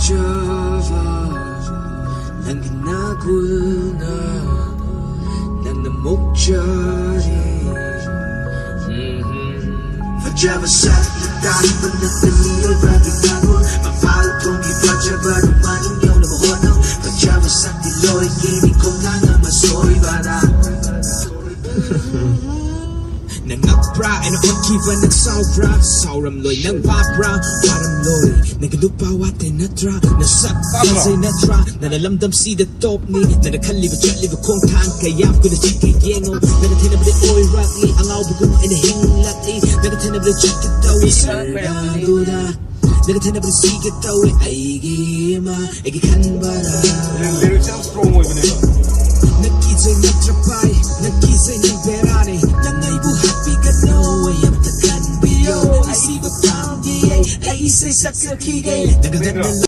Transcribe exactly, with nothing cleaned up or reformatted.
ꯆꯥꯕ ꯅꯪꯒꯤ ꯅꯒꯨꯜꯅ ꯅꯪꯅ ꯃꯣꯛꯆꯔꯤ. ꯐꯖꯕ ꯁꯛ ꯇꯥꯛꯄ ꯅꯠꯇ ꯃꯤꯑꯣꯏꯕꯒꯤ ꯃꯒꯨꯟ. ꯃꯄꯥꯜ ꯊꯣꯡꯒꯤ ꯐꯖꯕ ꯔꯨꯃꯥꯟ ꯌꯧꯅꯕ ꯍꯣꯠꯅꯧ. ꯐꯖꯕ ꯁꯛꯇꯤ ꯂꯣꯏꯒꯤꯅꯤ ꯈꯣꯡꯊꯥꯡ ꯑꯃ ꯁꯣꯏꯕꯗ. ꯅꯪ ꯉꯛꯄ꯭ꯔꯥ ꯑꯩꯅ ꯑꯣꯟꯈꯤꯕ ꯅꯪ ꯁꯥꯎꯕ꯭ꯔꯥ? ꯁꯥꯎꯔꯝꯂꯣꯏ ꯅꯪ ꯋꯥꯕ꯭ꯔꯥ? ꯋꯥꯔꯝꯂꯣꯏ ꯅꯪꯒꯤ ꯅꯨꯄꯥ ꯋꯥꯇꯦ ꯅꯠꯇ꯭ꯔꯥ? ꯅꯁꯛ ꯐꯖꯩ ꯅꯠꯇ꯭ꯔꯥ? ꯅꯪꯅ ꯂꯝꯗꯝꯁꯤꯗ ꯇꯣꯞꯅꯤ. ꯅꯪꯅ ꯈꯜꯂꯤꯕ ꯆꯠꯂꯤꯕ ꯈꯣꯡꯊꯥꯡ ꯀꯌꯥ ꯀꯨꯏꯅ ꯆꯠꯀꯦ ꯌꯦꯡꯉꯣ. ꯅꯪꯅ ꯊꯦꯡꯅꯕꯗ ꯑꯣꯏꯔꯛꯂꯤ. ꯑꯉꯥꯎꯕꯒꯨꯝ ꯑꯩꯅ ꯍꯤꯡꯂꯛꯂꯤ. ꯅꯪꯅ ꯊꯦꯡꯅꯕꯗ ꯆꯠꯀꯦ ꯇꯧꯏ. ꯁꯔꯒꯗꯨꯗ ꯅꯪꯒ ꯊꯦꯡꯅꯕꯗ ꯁꯤꯒꯦ ꯇꯧꯏ. ꯑꯩꯒꯤ ꯏꯃꯥ ꯑꯩꯒꯤ ꯈꯟꯕꯗ. ꯂꯤꯔꯤꯛꯁ ꯌꯥꯝ ꯁ꯭ꯇꯔꯣꯡ ꯑꯣꯏꯕꯅꯦꯕ. ꯅꯪ ꯀꯤꯖꯩ ꯅꯠꯇ꯭ꯔ ꯄꯥꯏ? ꯅꯪ ꯀꯤꯖꯩ ꯅꯪ ꯕꯦꯔꯥꯅꯤ. ꯅꯪ ꯑꯩꯕꯨ ꯍꯥꯠꯄꯤꯒꯅꯣ. ꯑꯩ ꯑꯝꯇ ꯈꯟꯕꯤꯌꯣ. ꯑꯩ ꯁꯤꯕ ꯄꯥꯝꯗꯤꯌꯦ. ꯑꯩ ꯏꯁꯩ ꯁꯛꯆꯈꯤꯒꯦ. ꯅꯪꯒ ꯅꯪꯅ